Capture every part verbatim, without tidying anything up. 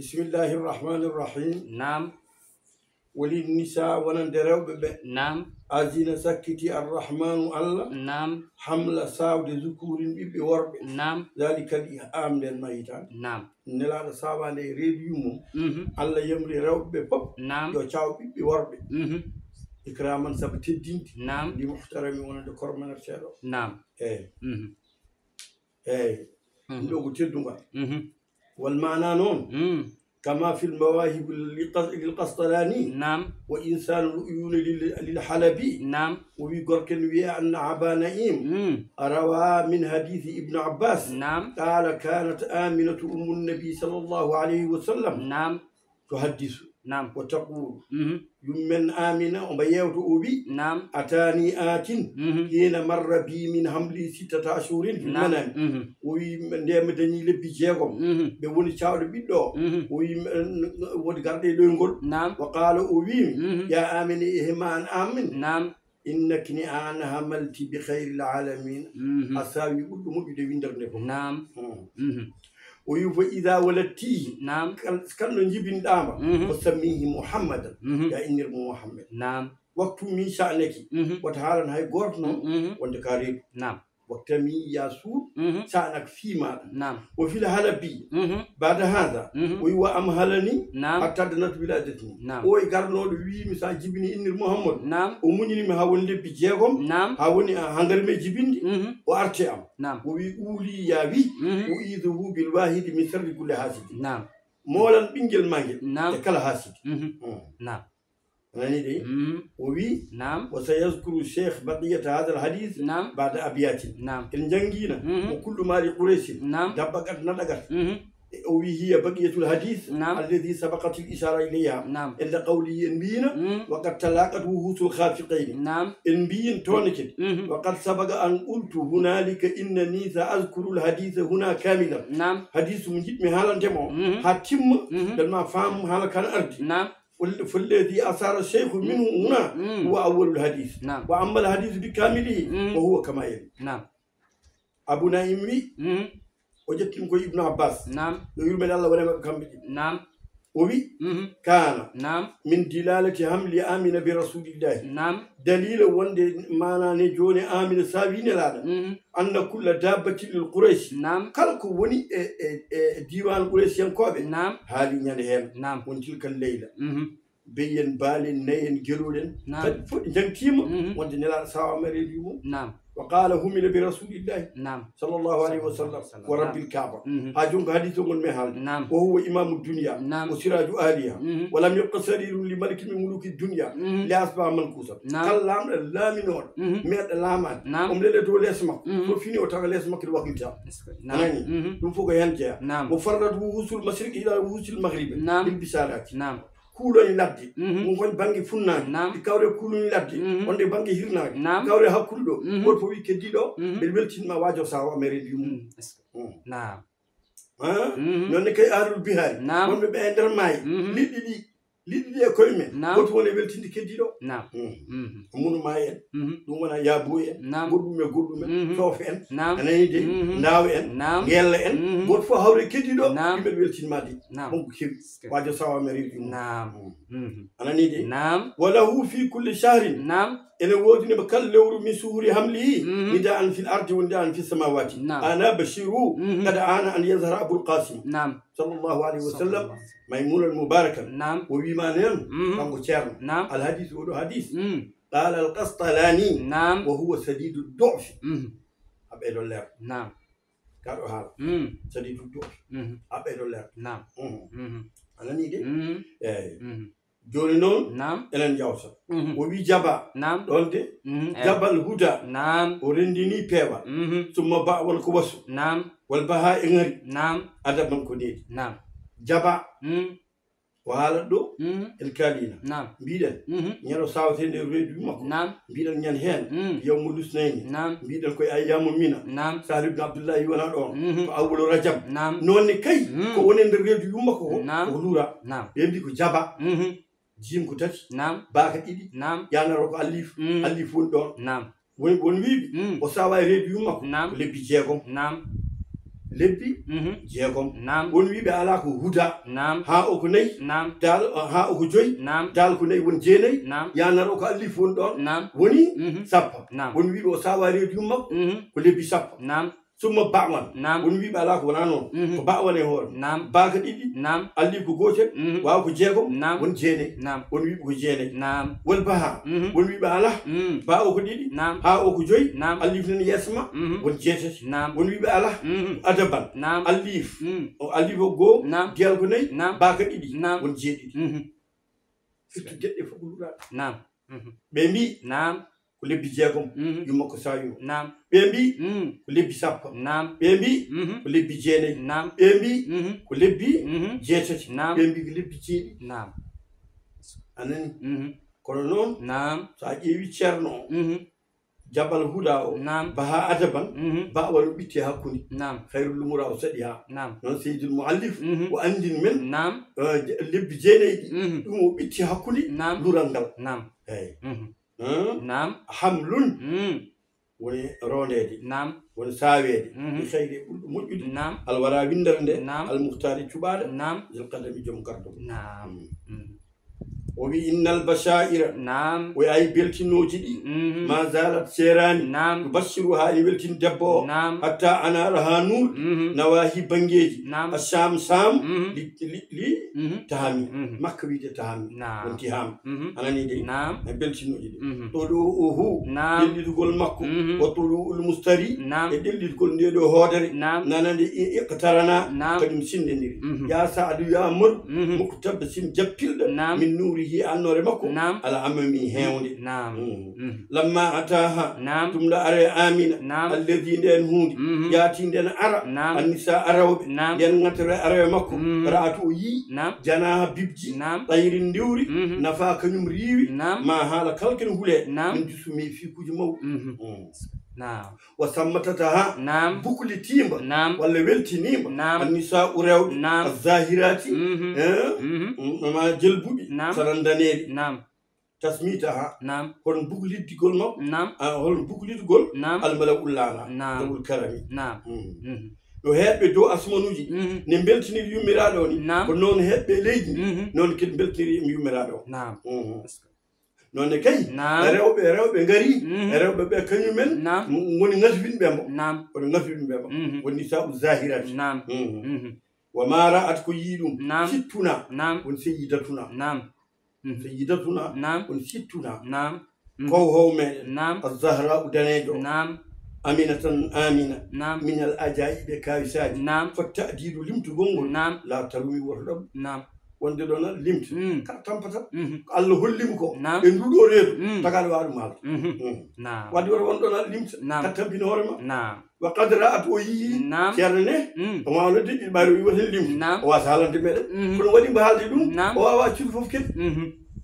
بسم الله الرحمن الرحيم. Naam. وللنساء, wonande rewɓe ɓe. Naam. Azina, sakkiti, Arrahmanu, Allah. Naam. Hamla, sawde, zukurin, ɓiɓɓe worɓe. Naam. Zalika li am, nden ma hitaande. Naam. Nelaaɗo sawaande e reedu yummum. Mhm. Allah yamri rewɓe ɓe fof. Naam. Yo caw ɓiɓɓe worɓe. Mhm. Ikraman, sabu teddinde. Naam. Li muhtarami, wonande kormanerteeɗo. Naam. Eey. Mhm. Eey. Mhm. Ɗum ɗo ko teddungal. Mhm. Wal maana noon. Mm. Kama fil mawahib lil Qas-, lil Qastalani. Naam. Wa insanul uyuni lil, lil Halabi. Naam. O wi gorko ne wiya anna Aba Na'im. Mm. Rawa min hadisi Ibnu Abbas. Naam. Qala kanat Aminatu ummu nabi sallallahu alayhi wa sallam. Naam. Tuhaddisu. Naam. Wa taqulu. Mhm. Yummen Amina omo yeewta o wi. Naam. Atani atin. Mhm. Hina marra bi min hamli sittata ashhurin fil Naam. manami. Mhm. O wi nde mi dañi lebbi jeegom. Mhm. Ɓe woni cawɗo ɓiɗɗo o. Mhm. O wi wodi garɗe ɗoyngol. Naam. Wa qala o wi mi. Mhm. Ya Amina, e hema an Amin. Naam. Innaki ni an hamalti bi khayril alamin. Mhm. A sawi ɓurɗo moƴƴude windere nde fof. Naam. Hmm. Mhm. O wi fo ida waladti. Naam. Kal-, kalno jibinɗama. Mhm. Ko sammihi Muhammadan. Mhm. Ya innir mo Muhammad. Naam. Waktu mi sha'naki. Mhm. Wata haalan hay goto noon. Mhm. Wonde ka reedu. Naam. Waktami ya suur. Mhm. Sha'nak fii maɗa. Naam. O fil Halabi. Mhm. Bada hada. Mhm. O wi wa am halani. Naam. Hatta danat wiladatni. Naam. O e garnoɗo wi mi sa jibini innir Muhammad. Naam. O muñini mi ha woni lebbi jeegom. Naam. Ha woni, ah, ha ngari mi jibinde. Mhm. O arti am. Naam. O wi uli ya wi. Mhm. Uiduhu bil wahidi min sharri kulli hasidi. Naam. Moolan ɓinngel ma ngel. Naam. E kala hasidi. Mhm. Hmm. Naam. A nani de? Mhm. O wi, Naam. Wa sayazkuru sheikh baqiyata hadha al hadith Naam. Ba'da abyatin. Naam. En jangina Mhm. Wa kullu mali Quraysh. Naam. Dabba qad nadagat. Mhm. E o wi hiya baqiyatul hadith Naam. Alladhi sabaqat al ishara ilayha. Naam. Inda qawli en mbiyina Mhm. Wa qad talaqat wuhusul khafiqayn. Naam. En mbiyin toonake. Mhm. Wa qad sabaqa an qultu hunalika innani sa azkuru al hadith huna kamilan. Naam. Hadith mo jiɗmi haalande mo Mhm. ha timma Mhm. dan ma faam haala kan ardi. Naam. Fal-, falladhi asara sheikhu minhu huna Mm. huwa awwalul hadith. Naam. Wa ammal hadith bi kamilihi Mm. wa huwa kama yali. Naam. Abu Na'im wi, Mm. o ƴettimi ko Ibnu Abbas. Naam. Yo yurmeende Allah wone maɓɓe kamɓe ɗiɗi. Naam. O wi, Mhm. Kana Naam. Min dilalati hamli Amina bi rasulillahi. Naam. Dalila wonde maana ne jooni Amina sawi Nelaaɗo. Mhm. Anna kulla dabbatin lil Quraysh. Naam. Kala ko woni e, e, e diiwaan Qurayshiyankooɓe. Naam. Haali ñande heen. Naam. Won tilkal leyla. Mhm. Beyi en, baali en, nayi en, gelooɗi en. Naam. Kadi fof ɗi njangtiima Mhm. wonde Nelaaɗo sawaama e reedu mum. Naam. Wa qala humila bi rasulillahi Naam. Sallallahu alayhi wa sallam Sallallahu wa alayhi wa sallam. Rabbil Kaaba. Mhm. Ha jonko hadith o ngol mi haalde. Naam. Wa huwa imamu dunya Naam. Wa siraju ahliha. Mhm. Wa lam yabqa sarirun li malikin min muluki dunya Mhm. li asbaha mankusan. Naam. Kala laamɗo laaminooɗo Mhm. meeɗa laamaade. Naam. Omo lele dow lees makko. Mhm. So fini o tawa lees makko ne waklita. Est-ce que- A Naam. nani? Mhm. Ɗum fof ko heen jeyaa. Naam. Wa farrat wuhusul mashriqi ila wuhusil maghribi Naam. Bil bisharati. Naam. Kuuloni ladde. Mhm. Ɗum kon bannge funnaange. Naam. Ɗi kawre kuuloni ladde. Mhm. Wonde bannge hirnaange. Naam. Kawre hakkunde ɗo. Mhm. Goto fof wi keddiiɗo. Mhm. Mbeɗa weltinma waajo sawa mere ndi mum. Mm, est-ce que- Mm. Naam. Ah? Mhm. Noon ne kay ahlul bihaari. Naam. Wonɓe ɓe e nder maayi. Mhm. Liɗɗi ɗi. Liɗɗi ɗi e koye men. Naam. Goto woni e weltinde keddiiɗo. Naam. Mm. Mhm. Munu maayi en. Mhm. Ɗum wona yaabuye en. Naam. Goɗɗum e goɗɗum en. Mhm. Coofe en. Naam. A nani de? Mhm. Ndaawe en. Naam. Ngeella en. Mhm. Goto fof hawre keddiiɗo. Naam. Yimɓe weltinma de. Naam. Ɗum ko kewi. Est-ce que- Waajo sawa mere ɗum. Naam. Mm. Mhm. A nani de? Naam. Wa lahu fi kulli shahrin. Naam. Ene woodi ne kala lewru min shuhuri hamlihi. Mhm. Nidaan fil ardi wa nidaan fis samawati. Naam. Ana bashiru. Mhm. Qad ana an yazhara Abul Qasim. Naam. Sallallahu alayhi wa sallam. Sallallahu. Maymunan mubarakan. Naam. O wiima noon, Mhm. kanko Ceerno. Naam. Al hadith, oɗo hadith. Mm. Qala al Qastalani. Naam. Wa huwa shadidu du'fi. Mhm. A ɓeydo leer. Naam. Kaɗo haala. Mm. Shadidu du'fi. Mhm. A ɓeydo leer. Naam. Mhm. Mhm. A nani de? Mhm. Eey. Mhm. Jooni noon, Naam. enen njawta. Mhm. O wi jaba. Naam. Ɗoon de, Mhm. Eh. Jabal huda. Naam. O renndini peewal. Mhm. Summa ba won ko wasu. Naam. Wal baha e ŋari. Naam. Adaban ko needi. Naam. Jaba. Mhm. O haalat ɗo, Mhm. en kaalina. Naam. Mbiɗen, Mhm. ñande sawteende reedu makko. Naam. Mbiɗen ñande heen, Mhm. yawmu lusnayni. Naam. Mbiɗen koye ayyamu mina. Naam. Sahlu ibn Abdullahi wona ɗoon. Mhm. Ko awwalu Rajab. Naam. Noon ne kay, Mhm. ko woni e nder reedu yumma ko, Naam. ko luura. Naam. Ɓe mbi ko jaba. Mhm. Jiim ko tati. Naam. Baaka ɗiɗi. Naam. Yanaro ko allif. Mhm. Allif woni ɗoon. Naam. Woni, woni wiiɓe, Mhm. o sawa e reedu yumma ko, Naam. ko lebbi jeegom. Naam. Lebbi jeegom. Naam. Won wiiɓe alaa ko huda. Naam. Haa o ko nayi. Naam. Daal, haa o ko joyi. Naam. Daal ko nayi won jeenayi. Naam. Yaanaro ko allif woni ɗoon. Naam. Woni sappo. Naam. Won wiiɓe o saawa reedu yumma ko lebbi sappo. Naam. Summa ba'wan. Naam. Won wiiɓe alaa ko wonaa noon. Ko ba'wan e hoore. Naam. Baaka ɗiɗi. Naam. Allif ko gootel. Waaw ko jeegom. Naam. Won jeenayi. Naam. Won wiiɓe ko jeenayi. Naam. Wal baha. Won wiiɓe alaa. Ba o ko ɗiɗi. Naam. Ha o ko joyi. Naam. Allif nan yeeso ma. Won jeetati. Naam. Won wiiɓe alaa. Ko adaban. Naam. Allif. O allif o goo. Naam. Diyal ko nayi. Naam. Baaka ɗiɗi. Naam. Won jeeɗiɗi. Surtout geɗe fof ko luuraa. Naam. Ɓe mbi Naam. Ko lebbi jeegom. Yumma ko saayoo. Naam. Ɓe mbi ko lebbi sappo. Naam. Ɓe mbi ko lebbi jeenayi. Naam. Ɓe mbi ko lebbi jeetati. Naam. Ɓe mbi ko lebbi jeeɗiɗi. Naam. A nani? Kono noon, Naam. So a ƴeewi ceerno o, Jabal Huda o, Naam. Baha Adaban, Ba wano ɓitti e hakkunde. Naam. Khairul Lumura o saɗi ha. Naam. Noon Seydil Muallif o anndin men, Naam. Eh, je- lebbi jeenayi ɗi, ɗum o ɓitti hakkunde Naam. Lural ngal. Naam. Eyi. Naam. Hamlun woni rondeede. Naam. Woni saaweede. Bi khayri ɓurɗo moƴƴude. Naam. Alwara winndere nde. Naam. Almukhtaari cuɓaaɗo. Naam. Zil qadami joom gardo. Naam. O wi innal bashaira. Naam. O ay beltinooji ɗi. Ma zalat seeraani. Naam. Tubashiru haa e weltin debbo o. Naam. Hatta anara haa nuur. Nawahi banngeeji. Naam. Asham Sham. Li, li, li tahami. Makka wiide tahami. Naam. Wonti haam. A nani de? Naam. E beltinooji ɗi. Ɗo ɗo o hu. Naam. Ɗellitugol makko. Wa tulu'ul mustari. Naam. E ɗellitugol nde ɗo hoodere. Naam. Nanande i-, iqtarana. Naam. Kañum sindendiri. Ya Saadu, ya Maru. Muktabba sin jappilɗo. Naam. Min nuurihi annoore makko. Naam. Ala amami heewnde. Naam. Lamma ataha. Naam. Tumɗo ara e Amina. Naam. Alladi nden huunde. Yaati nden ara. Naam. Annisa arawɓe. Naam. Nden ŋatore arawe makko. Ra'atu o yii. Naam. Janaha bibji. Naam. Tayrin ndiwri. Nafa kañum riiwi. Naam. Ma haala kalken hule. Naam. Min jusumi fii kuji mawɗi. Naam. Wa sammatataha. Naam. Buklitiimba. Naam. Walla weltiniimba. Naam. Annisa u rewɓe. Naam. Azzahirati. Eh? Ma jelbuɓe. Naam. Sanan daneeri. Naam. Tasmitaha. Naam. Hol buklitgol makko? Naam. Ah, hol buklitgol? Naam. Almala ullana. Naam. Dawul karami. Naam. No heɓɓe dow asmanuuji ne mbeltiniri yummiraaɗo o ni, naam, ko noon heɓɓe leydi ni, noon kadi mbeltiniri yummiraaɗo o. Naam. Noon ne kay, naam, rewɓe, rewɓe ngari, rewɓe ɓe kañumen, naam, ngoni ŋatwinɓe mo. Naam. Kono ŋatwinɓe mo. Woni nisa'u zahirati. Naam. Wa ma ra'at ko yii ɗum. Naam. Sittuna. Naam. Woni seyyidatuna. Naam. Seyyidatuna. Naam. Woni sittuna. Naam. Kow how meɗen. Naam. Azzahra'u daneejo. Naam. Aminatan Amina. Naam. Minal ajaa'ibe kawisaaji. Naam. Fot ta'diidu limtugol ngol. Naam. La tarumi woto ɗaɓɓu. Naam. Wonde ɗo nan limta. Ka tampata. Ko Allah hollimo ko. Naam. E nduɗo reedu. Tagaɗo waɗu malta. Naam. Wadde woto won ɗo nan limta. Naam. Ka tampini hoore ma. Naam. Wa qad ra'at o yii. Naam. Ceerno ne. O ma noddi ɗiɗi ɓaari o yii woten limta. Naam. O wasa haalande meɗen. Kono waɗi mbo haalde ɗum. Naam. O wawa cuuɗi fof kadi.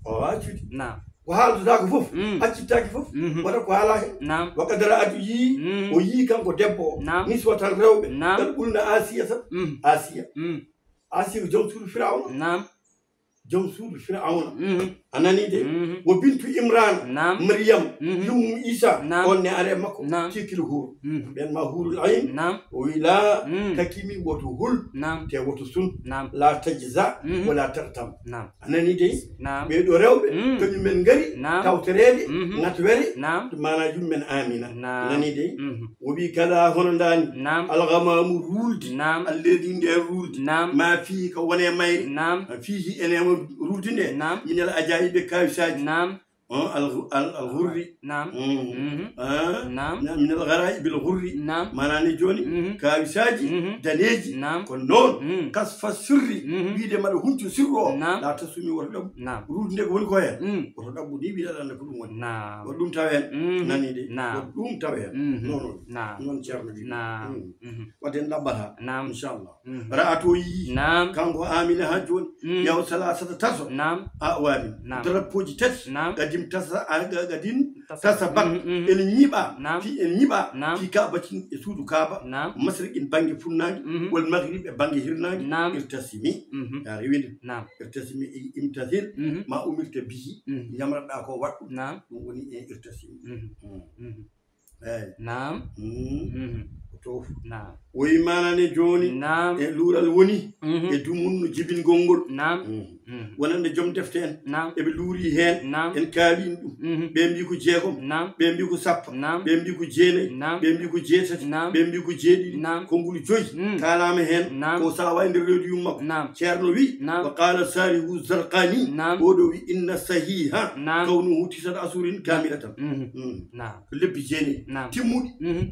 O wawa cuuɗi. Naam. Ko haaldata ko fof, accittaake fof, waɗa ko haalaa heen. Naam. Wa qad ra'at yii, o yii kanko debbo o, naam, niswatan rewɓe, naam, kadi ɓulna Asiya tan. Asiya. Asiya ko jom suudu Firawna. Naam. Jom suudu Firawna. A nani de? Wo bintu Imrana, naam, Maryam, yummum Isa, naam, on ne are makko, naam, tikil huur. Ɓen ma huurul ayn. Naam. O wi la takimi woto hul, naam, te woto sun. Naam. La tajza wala taqtam. Naam. A nani dey? Naam. Ɓee ɗoo rewɓe, kañum men ngari, naam, tawtoreede, ŋatwere, naam, maanaa yummen Aamina. Naam. A nani dey? O wii, kala hono ndaani, naam, alghamaamu ruulde, naam, alladhi nden ruulde, naam, ma fiihi ko woni e mayre, naam, fiihi ene ruulde nde, naam, minal ajaa'ibi kaawisaaji, naam, al, al, al ghurri. Naam. Naam. Minal ghara'ibil ghurri. Naam. Maanaa ni jooni, kaawisaaji daneeji. Naam. Kono noon, kasfa sirri, wiide mbaɗa hunco sirru o, naam, la tasumi woto ɗaɓɓu. Naam. Ruulde nde ko woni ko heen, woto ɗaɓɓu ni wiide aɗa annda ko ɗum woni. Naam. Woto ɗum taw heen. Nani de? Naam. Woto ɗum taw heen. Non, non. Naam. Non Ceerno wi. Naam. Wadde en ɗaɓɓata. Naam. Inchallah. Ra'at o yii. Naam. Kanko Aamina haa jooni. Yaw salasata taso. Naam. A waami. Naam. Drapeauji tati. Naam. Gadim tasa, a, ga-, gadim tasa bat. Ene ñiiɓa. Naam. Fii ene ñiiɓa. Naam. Fii Kaabatin e suudu Kaaba. Naam. Masriqin bannge funnaange. Wal maghrib e bannge hirnaange. Naam. Irtasimi. Ya rewinde. Naam. Irtasimi, i-, imtathil ma umirta bihi. Yamraɗa ko waɗɗu. Naam. Ɗum woni e irtasimi. Eyi. Naam. Mm. Mhm. Ko tofu. Naam. O wi maana ne jooni Naam. e luural woni Mhm. e dumunno jibingol ngol. Naam. Mm. Mhm. Wonande joom defte en. Naam. Eɓe luuri heen. Naam. En kaalii ɗum. Mhm. Ɓe mbi ko jeegom. Naam. Ɓe mbi ko sappo. Naam. Ɓe mbi ko jeenayi. Naam. Ɓe mbi ko jeetati. Naam. Ɓe mbi ko jeeɗiɗi. Naam. Konngol joyi. Mm. Kaalaama heen. Naam. Ko sawa e nder reedu yumma ko. Naam. Ceerno wi. Naam. Wa qaala Sarihu Zarqani. Naam. Oɗo wi inna sahiha. Naam. Kawnuhu tisata asurin kamilatan. Mhm. Mm. Naam. Ko lebbi jeenayi. Naam. Timmuɗi. Mhm.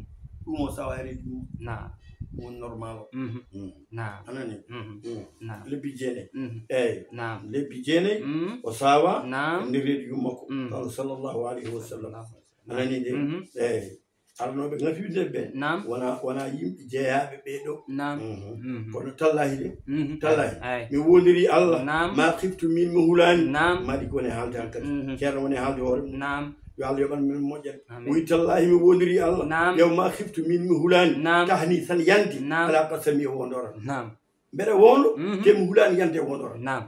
Ɗum o sawa e reedu yumma. Naam. Ɗum won normal o. Mhm. Mm. Naam. Anani. Mhm. Mm. Naam. Lebbi jeenayi. Mhm. Eyi. Naam. Lebbi jeenayi. O sawa. Naam. Nder reedu yumma ko. Mm. Qala sallallahu alayhi wa sallam. Sallallahu alayhi wa sallam. Anani de. Mhm. Eyi. Arnooɓe ngafiɓe nder ɓe. Naam. Wona, wona yimɓe jeyaaɓe ɓee ɗo. Naam. Mhm. Mhm. Kono tallahi de. Mhm. Tallahi. Eyi. Mi wondiri Allah. Naam. Ma khiftu min mi hulaani. Naam. Maɗi ko ne haalde hankadi. Mhm. Ceerno woni haalde hoore mum. Naam. Yo Allah yoɓan min moƴƴere. Amin. O wi tallahi mi wondiri Allah. Naam. Yaw ma khiftu min mi hulaani. Naam. Tahni tan yandi. Naam. Ala qasami e wondora. Naam. Mbeɗa wondo. Mhm. Te mi hulaani yande e wondora. Naam.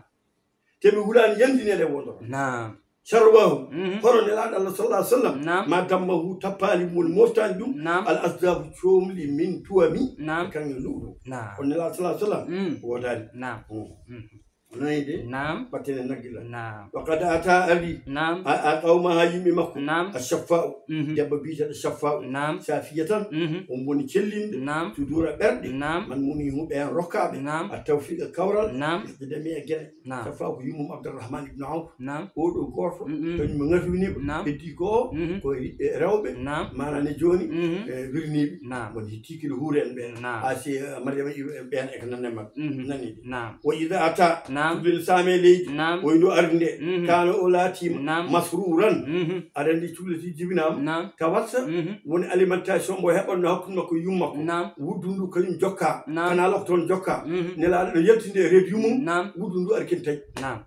Te mi hulaani yandinede e wondora. Naam. Sharwahu. Mhm. Kono Nelaaɗo Allah sallallahu alaihi wasallam. Naam. Ma dammahu tappaali mum woni moftaani ɗum. Naam. Al asdabu coomli min tuwami. Naam. Kaŋŋe luuɗo. Naam. Kono Nelaaɗo sallallahu alaihi wasallam. Mm. Woodaani. Naam. Mm. Mhm. Nani de. Naam. Battene naggila. Naam. Wa qad ata ari. Naam. A, a qawma ha yimɓe makko. Naam. A shaffa'u. Mhm. Debbo biyeteeɗo Shaffa'u. Naam. Safiyatan. Mhm. On woni cellinde. Naam. Sudura ɓerɗe. Naam. Man munihu ɓe en rokkaaɓe. Naam. A tawfiqa kawral. Naam. Demi e gene. Naam. Shaffa'u ko yummum Abdurrahman ibn Awf. Naam. Oɗo gooto. Mm-mm. Kañum mo ngafiniiɓe. Naam. Heddi ko Mhm. ko e rewɓe. Naam. Maana ne jooni. Mhm. E wirniiɓe. Naam. Woni hittiikiɗo huure en ɓeen. Naam. Asi, eh, Maryama iɓe ɓeen e ko nanne maɓɓe. Mhm. Nani. Naam. Wa ida ata. Naam. Cukalel saame leydi. Naam. Oy ndo arde. Mhm. Kaana o laatiima. Naam. Masruuran. Mhm. Aɗa anndi cukalel si jibinaama. Naam. Tawata. Mhm. Woni alimentation mbo heɓatno hakkunde makko e yumma ko. Naam. Wuddu ndu kañum jokka. Naam. Kanal o ko toon jokka. Mhm. Nelaaɗo no yaltinde e reedu yummum. Naam. Wuddu ndu ari ken tawi. Naam.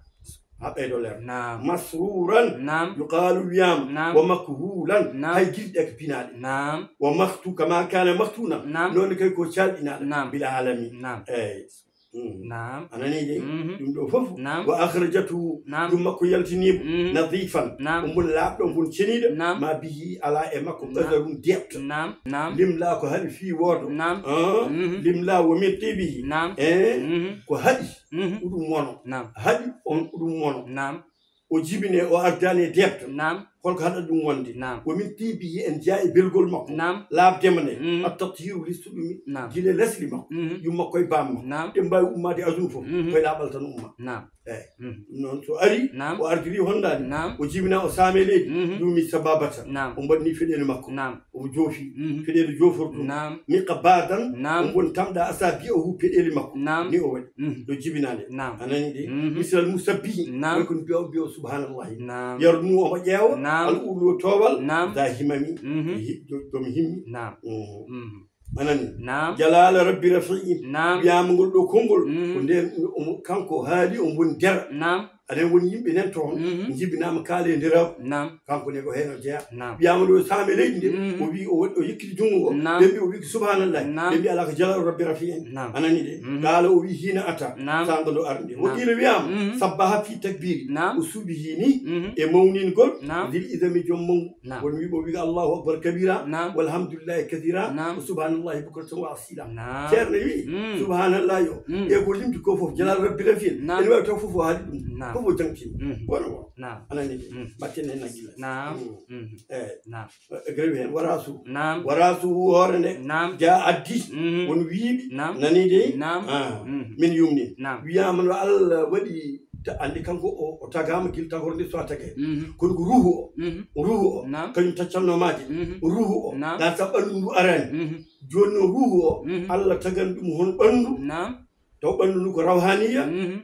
Ha ɓeydo leer. Naam. Masruuran. Naam. Yuqaalu wiyaama. Naam. Wa makhuulan. Naam. Hay gilɗi ɗe ko pinaaɗe. Naam. Wa makhtu kama kaana makhtuna. Naam. Noon kay ko calɗinaaɗo. Naam. Bila alami. Naam. Eyi. Mm. Naam. A nanii de? Mhm. Ɗum ɗo fof. Naam. Wa akhrajathu. Naam. Ɗum makko yaltiniimo. Mhm. Nadifan. Naam. Ombon laaɓɗo, ombon ceniiɗo. Naam. Ma bihi, alaa e makko. Naam. Qazarun, deeɓto. Naam. Naam. Limlaa ko haɗi fii woodo. Naam. Ah. Mhm. Limlaa wa min tibihi. Naam. Eh? Mhm. Ko haɗi. Mhm. Ko ɗum wono. Naam. Haɗi on ko ɗum wono. Naam. O jibine, o ardaani e deeɓto. Naam. Holko haɗata ɗum wonde? Naam. Wa min tibihi, en jeyaa e belgol makko. Naam. Laaɓde mo nde. Mhm. At-tathiru, listuɗumi. Naam. Gila lesli makko. Mhm. Yumma koye bamma. Naam. Ɗe mbaawi ummaade aduna fof. Mhm. Koye laaɓal tan umma. Naam. Eyi. Mhm. Ɗum noon so ari, naam, o ardiri hondaani. Naam. O jibina, o saame leydi. Mhm. Yumi sababata. Naam. O mbaɗni feɗeeli makko. Naam. O joofi. Mhm. Feɗeeli joofordu. Naam. Miqa badan. Naam. O mboni tamɗa asabi'ahu peɗeeli makko. Naam. Ni o waɗi. Mhm. Ɗo jibinaande. Naam. A nani de? Mhm. Misal musabbihi. Naam. Way kono biyaw biyaw subhanallahi. Naam. Yarnu omo ƴeewa. Naam. Al ulu towal. Naam. Za himami. Mhm. Hi-, jo-, joom himmi. Naam. Mhm. Mhm. A nani? Naam. Jalala rabbi rafi'in. Naam. Wiyaama ngol ɗo konngol. Mhm. Ko nden omo, kanko haali o mboni dera. Naam. Aɗen woni yimɓe nen toon. Mhm. Jibinaama kaale e nderaw. Naam. Kanko ne ko heen o jeyaa. Naam. Wiyaama ɗo saame leydi nde. Mhm. O wi o waɗi, o yekkiti junngo ngo. Naam. Ɓe mbi o wi ko subhanallah. Naam. Ɓe mbi alaa ko jalal rabbi rafi'in. Naam. A nani de? Mhm. Kaala o wi hina ata. Naam. Saanga ɗo arde. Naam. O qiila wiyaama. Mhm. Sabbaha fi takbiri. Naam. O subhini. Mhm. E mawningol. Naam. Zil izami joom mawnu. Naam. Won wiɓe o wi Allahu akbar kabira. Naam. Walhamdulillahi kathira. Naam. Wa subhanallahi bukratan wa asila. Naam. Ceerno wi, mm, subhanallahi o. Mm. E ko limti ko fof, jalal rabbi rafi'in. Naam. Ene wawi taw fof o haali ɗum. Naam. Fof o jangtino. Mm. Kono o. Naam. A nani de? Mm. Batten hen hakkille. Naam. Mm. Mm. Eyi. Naam. E grewi hen, warasu. Naam. Warasu hoore nde. Naam. Ja addi. Mm. Won wiiɓi. Naam. Nani de? Naam. Ah. Mm. Min yumni. Naam. Wiyama no Allah waɗi ta-, andi kanko o, o tagama gila tagorde so a tage. Mhm. Kono ko ruhu o. Mhm. Ruhu o. Naam. Kañum taccanno maade. Mhm. Ruhu o. Naam. Ngal sa ɓandu ndu arani. Mhm. Joni noon ruhu o, mhm, Allah tagan ɗum hono ɓandu. Naam. Taw ɓandu ndu ko rawhaniya. Mhm.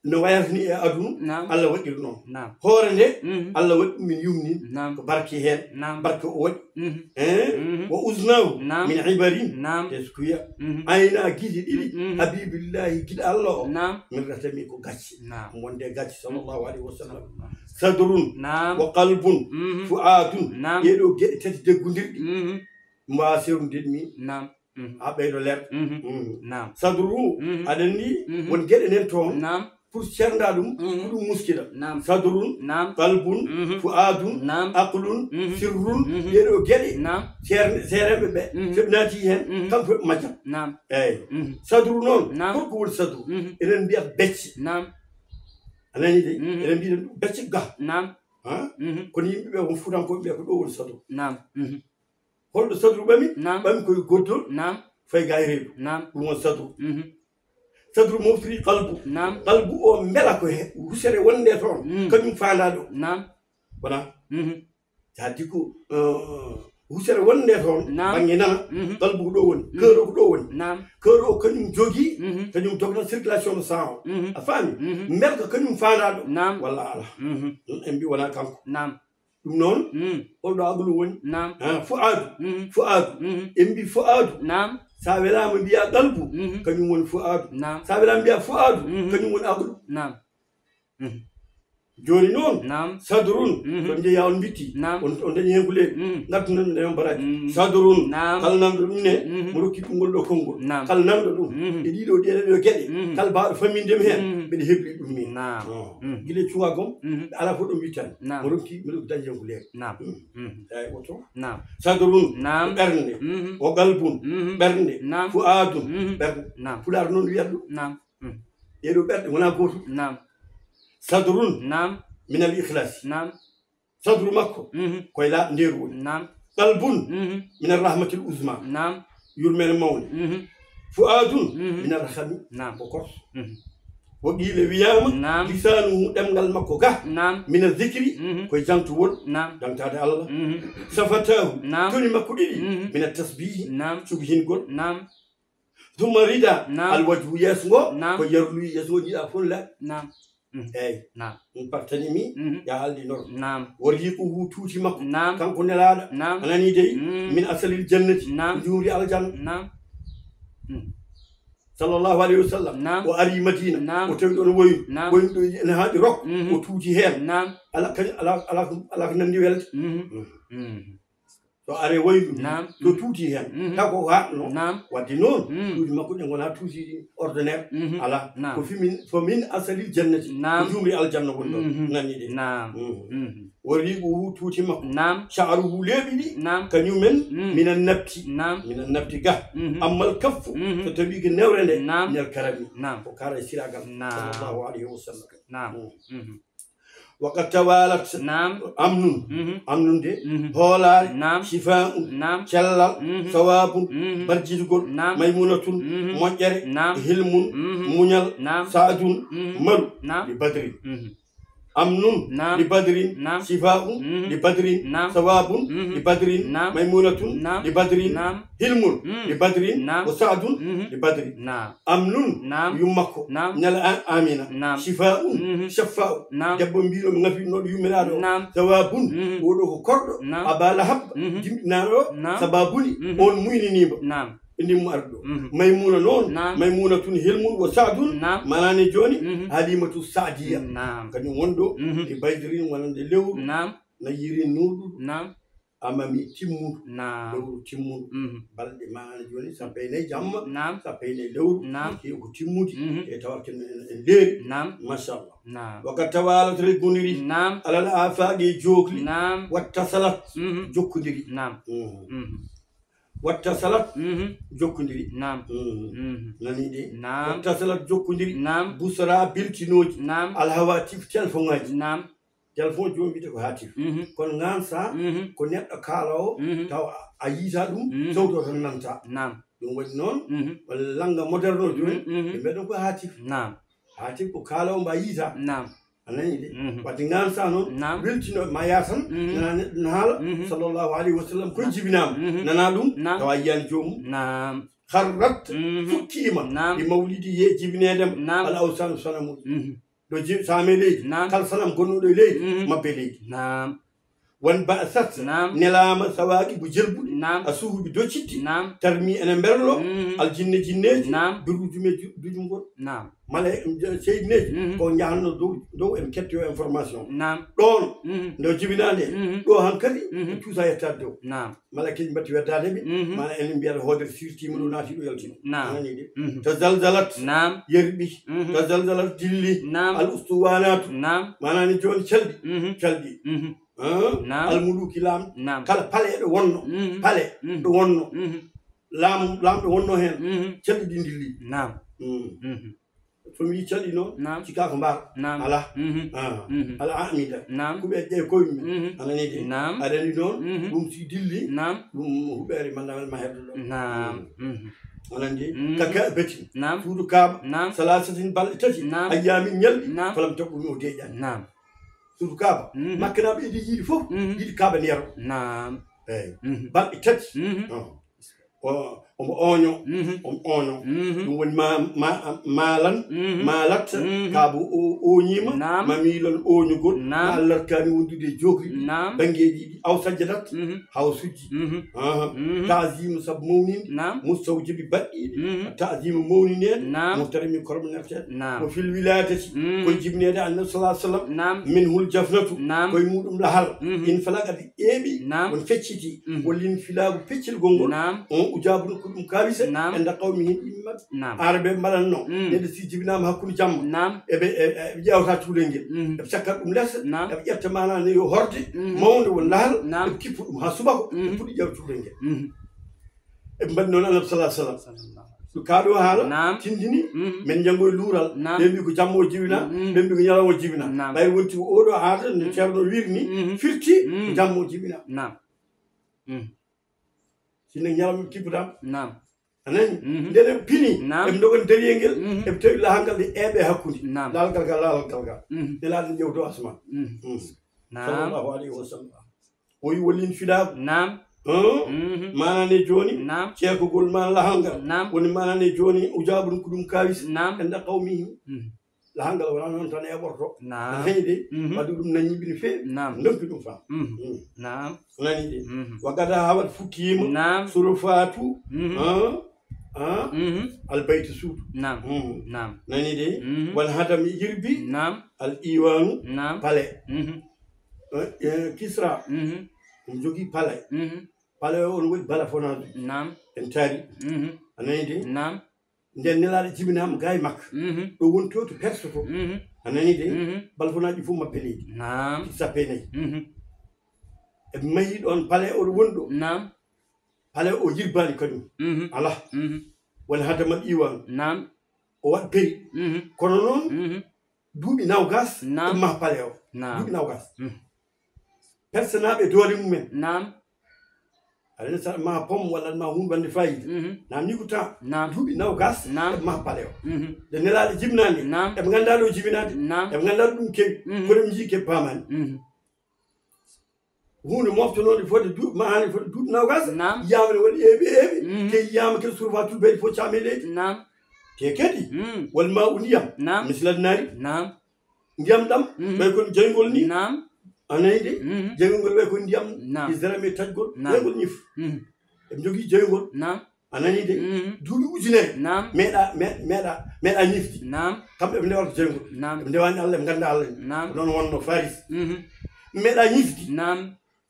No wayata ni e aduna. Naam. Allah waɗiri noon. Naam. Hoore nde, mhm, Allah waɗi ɗum min yumni. Naam. Ko barke heen. Naam. Barke o waɗi. Mhm. Eh? Mhm. Wa uznahu, naam, min ibarin. Naam. Teskuya. Mhm. Ayna gili ɗiɗi. Mhm. Habibillahi, giɗo Allah o. Naam. Min ratami ko gacce. Naam. Wonde gacce, sallallahu alayhi wa sallam. Sadrun. Naam. Wa qalbun. Mhm. Fu'adun. Naam. Ɗee ɗo geɗe tati deggondirɗe. Mhm. Mbasirun, deɗmi. Naam. Mhm. Ha ɓeydo leer. Mhm. Mhm. Naam. Sadru. Mhm. Aɗa anndi, mhm, won geɗe nen toon. Naam. pour seernda ɗum, ko ɗum muskila. Naam. Sadrun, naam, qalbun, fu'aadun, naam, aqlun, sirrun, ɗeeɗo geɗe, naam, seernde, seerenɓe ɓe, so ɓe naati heen, kam fof ɓe majjat. Naam. Eeyi. Sadru noon, naam, holko woni sadru? Eɗen mbiya becce. Naam. A nanii de? Eɗen mbiya ɗum becce ga. Naam. Ha? Kono yimɓe ɓe, won Fuutankooɓe ɓe, ko ɗo woni sadru. Naam. Holɗo sadru ɓami? Naam. Ɓami koye goddol. Naam. Fayi ga e reedu. Naam. Ɗum woni sadru. Sadru moftiri qalbu. Naam. Qalbu o mbela ko he husere wonde toon. Kañum faandaa ɗo. Naam. Wona. Tadi ko, eh, husere wonde toon. Naam. Bannge nana. Qalbu ko ɗo woni. Kër o ko ɗo woni. Naam. Kër o kañum jogii, kañum dogna circulation de sang o. A faami? Mbel ko kañum faandaa ɗo. Naam. Walla ala. En mbi wona kanko. Naam. Ɗum noon, holɗo aqlu woni? Naam. Ha, fu'aadu. Fu'aadu. En mbi fu'aadu. Naam. Sa welaama mbiya qalbu, kañum woni fu'aadu. Naam. Sa welaama mbiya fu'aadu, kañum woni aqlu. Naam. Jooni noon, naam, sadrun, ko njeyaa on mbitti, naam, on, on dañi heen ko leeɓi. Ngaddunon mi dañon baraaji. Sadrun, naam, kala nanɗo ɗum ne, mo rokki ɗum ngol ɗo konngol. Naam. Kala nanɗo ɗum, e ɗiɗo ɗeɗo ɗo geɗe, kala baaɗo famminde mi heen, mbeɗa hebli ɗum ni. Naam. Oh. Gila cuwa gom, ɓe alaa fof ɗum wittani. Naam. Mo rokki, mi rokki dañi heen ko leeɓi. Naam. Eeyi, oto. Naam. Sadrun, naam, ko ɓernde. O qalbun, ɓernde. Naam. Fu'aadun, ɓernde. Naam. Pulaar noon wiyat ɗum. Naam. Ɗeeɗo ɓerɗe wonaa gootum. Naam. Sadrun, naam, min al ikhlasi. Naam. Sadru makko, koye la ndeeru woni. Naam. Qalbun, min al rahmatil uzma. Naam. Yurmeende mawnde. Fu'aadun, min al rahami. Naam. Ko korso. Wo qiila wiyaama, naam, lisaanuhu, ɗemngal makko ga. Naam. Min al zikri, koye jangtugol. Naam. Jangtaade Allah. Safataahu, naam, toni makko ɗiɗi, min al tasbihi, naam, cugihingol. Naam. Thumma rida, naam, al wajhu, yeeso ngo, naam, ko yarluyi yeeso ngo, jiiɗa fof laaɓi. Naam. Eeyi. Naam. Ɗum partanimi, ya haaldi noon. Naam. Wa riiquhu, tuuti makko. Naam. Kanko nelaaɗo. Naam. A nanii dey? Min asalil jannati. Naam. Njuumri aljanna. Naam. Sallallahu alayhi wa sallam. Naam. O ari Madina. Naam. O tawi ɗon woynu. Naam. Woynu ɗo ene haaɗi rok. O tuuti heen. Naam. Ala kañ-, ala, ala ko, ala ko nanndi welde. So are waylude, naam, to tuuti heen. Taw ko haɗno? Naam. Wadde noon, tuuti makko ɗe ngonaa tuuti ordinaire. Alaa. Naam. Ko fi min, fo min asalil jannati. Naam. Ko njuumri aljanna woni ɗon. Nani de. Naam. Wa riiquhu, tuuti makko. Naam. Sha'ruhu, leeɓi ɗi. Naam. Kañumen, mina nabti. Naam. Mina nabti ga. Ammal kaffu, so tawi ko newre nde, naam, minal karami. Naam. Ko kara e siragal. Naam. Sallallahu alayhi wa sallam. Naam. Wa qad tawalat. Naam. Amnun. Amnun de. Hoolaare. Naam. Shifaa'un. Naam. Cellal. Sawaabun. Barjitugol. Naam. Maymunatun. Moƴƴere. Naam. Hilmun. Muñal. Naam. Sa'dun. Maru. Naam. Li badrin. Amnun. Naam. Li badrin. Naam. Shifaa'un. Li badrin. Naam. Sawaabun. Li badrin. Naam. Maymunatun. Naam. Li badrin. Naam. Hilmun. Li badrin. Naam. Wa sa'dun. Li badrin. Naam. Amnun, naam, yummakko. Naam. Nela a-, Amina. Naam. Shifaa'un, shafaa'u. Naam. Debbo mbiɗo mi ngafiɗnoɗo yummiraaɗo o. Naam. Sawaabun, oɗo ko korɗo. Naam. Aba Lahab, dimɗinaaɗo o. Naam. Sababuni, on muyniniimo. Naam. Ɓe ndimmo arde ɗo. Maymuna noon, naam, Maymunatun, Hilmun, wa Sa'dun. Naam. Manani jooni, Halimatu Sa'diya. Naam. Kañum woni ɗo, e Baydirin wonande lewru. Naam. Nayirin nuuɗuɗo. Naam. Amami timmudu. Naam. Lewru timmudu. Balɗe maana jooni, sappo e nayi jamma. Naam. Sappo e nayi lewru. Naam. Ke ko timmudi. E tawa ken en, en leeri. Naam. Machallah. Naam. Wa qad tawalat, reggondiri. Naam. Alal afaqi, e jookli. Naam. Wattasalat. Jokkondiri. Naam. Wattasalat. Jokkondiri. Naam. Nani de. Naam. Wattasalat, jokkondiri. Naam. Busra, beltinooji. Naam. Alhawatif, telefon ngaji. Naam. Telefon jooni wiyete ko haatif. Kono ngansa ko neɗɗo kaaloowo, taw a, a yiita ɗum, sowto tan nanta. Naam. Ɗum waɗi noon, walla lannga moderne o jooni, ɓe mbiya ɗum ko haatif. Naam. Haatif ko kaaloowo mba yiita. Naam. A nani de? Wadde ngansa noon, naam, weltino ma yaa tan, nana neɗɗo ne haala, sallallahu alayhi wa sallam, koye jibinaama. Nana ɗum, naam, tawa yiyaani joomum. Naam. Harrat, fukkiima, naam, e mawlidi, ye jibineede ma, naam, al awsanu, sanamuuji. Ɗo je-, saame leydi, naam, kala sanam gonnuɗo e leydi, mabbe leydi. Naam. Wan ba sat. Naam. Nelaama sawaaki bu jelbuɗi. Naam. A suhubi doccitti. Naam. Tarmi ene mberlo. Mhm. Al jinne jinneeji. Naam. Birru jume ju-, dujum ngol. Naam. Mala, seydineeji, mhm, ko njahanno dow, dow en ketti o information. Naam. Ɗoon, mhm, nde o jibinaa nde, mhm, ɗo hankadi, mhm, en cuusa yettaade dow. Naam. Mala keji mbatti weddaade ɓe, mhm, mana en mbiyata hoodere sirtiima ɗo naati ɗo yaltino. Naam. Anani de. Mhm. Tazalzalat. Naam. Yerɓi. Mhm. Tazalzalat dilli. Naam. Al ustuwanatu. Naam. Mana ni jooni calɗi. Mhm. Calɗi. Mhm. Hein? Naam. Al muluki laam. Naam. Kala pale ɗo wonno. Mhm. Pale, mhm, ɗo wonno. Mhm. Laam, laamɗo wonno heen. Mhm. Calɗi ɗi dilli. Naam. Mhm. Mhm. So mi yii calɗi noon, naam, cikkaa ko mbaar. Naam. Alaa. Mhm. Ah. Mhm. Alaa amida. Naam. Kuɓe ƴee koye mum. Mhm. Anani de. Naam. Aɗa anndi noon, mhm, ɗum si dilli, naam, ɗum huɓeere mannda ma heddo ɗo. Naam. Mhm. Anani de. Mhm. Ka Kaabatin. Naam. Suudu Kaaba. Naam. Salaasatin balɗe tati. Naam. Ayyaamin ñalɗi. Naam. Falam taɓɓu mi o deeƴaani. Naam. Suudu Kaaba. Mhm. Makkanaaɓe idi yiiɗi fof, mhm, yiɗi Kaaba ndeero. Naam. Eey. Mhm. Balɗe tati. Mhm. Ah. O, omo ooño, mhm, omo ooño. Mhm. Ɗum woni ma, ma, maalan, mhm, maalat, mhm, kaaba o ooñiima, naam, mamiilan ooñugol, naam, ma larkaani wondude e jookli, naam, banngeeji ɗiɗi, aw sajjadat, mhm, haw sujji. Mhm. Aha. Mhm. Taazimu sabu mawninde, naam, mustawjibi baɗɗiiɗi, mhm, taazimu mawninede, naam, muhtarami kormo nerteede. Naam. Wa fil wiladati, mhm, koye jibneede Annabi sallallahu alaihi wasallam, naam, minhul jafnatu, naam, koye muɗum lahal, mhm, in falaqat eeɓi, naam, on fecciti, mhm, wallin filaagu peccirgol ngol, naam, on ujaabun ko ɗum kaawise, naam, enda qawmi hin yimɓe maɓɓe. Naam. Aarabe mbaɗatno, mm, neɗɗo si jibinaama hakkunde jamma, naam, eɓe, e, e, ɓe ƴeewta cuulel ngel, mhm, eɓe cakkat ɗum lesa, naam, eɓe ƴetta maanaam ne yo horde, mhm, mawnde won lahal, naam, eɓe kippa ɗum haa subaka, mhm, ɓe puɗɗi ƴeew cuulel ngel. Mhm. Eɓe mbaɗi noon Annabi sallallahu alaihi wasallam. Sallallahu alaihi wasallam. Ɗum kaa ɗoo haala, naam, tindini, mhm, men njanngo e luural. Naam. Ɓe mbi ko jamma o jibina, mhm, ɓe mbi ko ñalawma o jibina. Naam. Ɓay wonti ko oo ɗoo aada nde, mhm, Ceerno wirni, mhm, firti, mhm, ko jamma o jibina. Naam. Mhm. Sinno ñalawma ɓe kippataama. Naam. A nani? Mhm. Nde ɓe pini, naam, eɓe ndogani dariyel ngel, mhm, eɓe tawi lahal ngal ɗe eeɓe hakkunde. Naam. Lahal ngal ka lahal ngal ka. Mhm. Nelaaɗo ƴeewto asmaan. Mhm. Mhm. Naam. Sallallahu alaihi wasallam. O wi wallin filaagu. Naam. Hum? Mhm. Maana ne jooni, naam, ceekugol maa lahal ngal. Naam. Woni maana ne jooni, ujaabun ko ɗum kaawis. Naam. Enda qawmihi. Mhm. Lahal ngal wonaa noon tan eɓorto. Naam. Aɗa heñi de, mhm, wadde ɗum nañi ɓe no feewi. Naam. Ndonki ɗum faam. Mhm. Mhm. Naam. Nani de. Mhm. Wa gada hawat fukkiima. Naam. Surfaatu. Mhm. Ah, ah. Mhm. Albayti suudu. Naam. Mhm. Naam. Nani de. Mhm. Wal hadami yirbi. Naam. Al iwaanu. Naam. Palais. Mhm. Eh, eh, Kisra. Mhm. Ɗum jogii palais. Mhm. Palais o, on waɗi balafonaaji. Naam. En taari. Mhm. A nani de? Naam. Nden Nelaaɗo jibinaama gaa e Makka. Mhm. Ɗo woni to, to Perse to. Mhm. A nani de? Mhm. Balafonaaji fof maɓɓe leydi. Naam. Ɗi sappo e nayi. Mhm. Eɓe mahi ɗoon palais o ɗo woni ɗo. Naam. Palais o yirbaani kañum. Mhm. Alaa. Mhm. Woni hadamal iwaan. Naam. O waɗ peri. Mhm. Kono noon, mhm, duuɓi nawgas, naam, ɓe maha palais o. Naam. Duuɓi nawgas. Mhm. Persenaaɓe doole mumen. Naam. Aɗa andi sa maha pom walla aɗa maha huunde wonde fayida. Mhm. Naam, ni ko temps. Naam. Duuɓi nawgas, naam, ɓe maha palais o. Mhm. Nde Nelaaɗo jibinaani, naam, eɓe nganndaa ɗo jibinaade. Naam. Eɓe nganndaa ɗum kewi. Mhm. Kono ɓe njii keɓe paamaani. Mhm. Huunde moftonoonde fodde du-, mahaande fodde duuɓi nawgas, naam, yiyaama ne waɗi eeɓi eeɓi, mhm, te yiyaama kadi surfatul baydi fof caami e leydi. Naam. Te kadi, mm, wal maa u ndiyam, naam, mislal naari. Naam. Ndiyam ɗam, mhm, ɓay kono jeyngol ni. Naam. A nani de? Mhm. Jeyngol ngol ɓay kono ndiyam, naam, e zerame taƴgol, naam, ɓay ngol ñif. Mhm. Eɓe njogii jeyngol. Naam. A nani de? Mhm. Duuɓi ujunere. Naam. Meeɗa, me-, meeɗa, meeɗa ñifde. Naam. Kamɓe ɓe ndewata jeyngol. Naam. Ɓe ndewaani Allah, ɓe nganndaa Allah. Naam. Ko noon wonno Faris. Mhm. Meeɗa ñifde. Naam.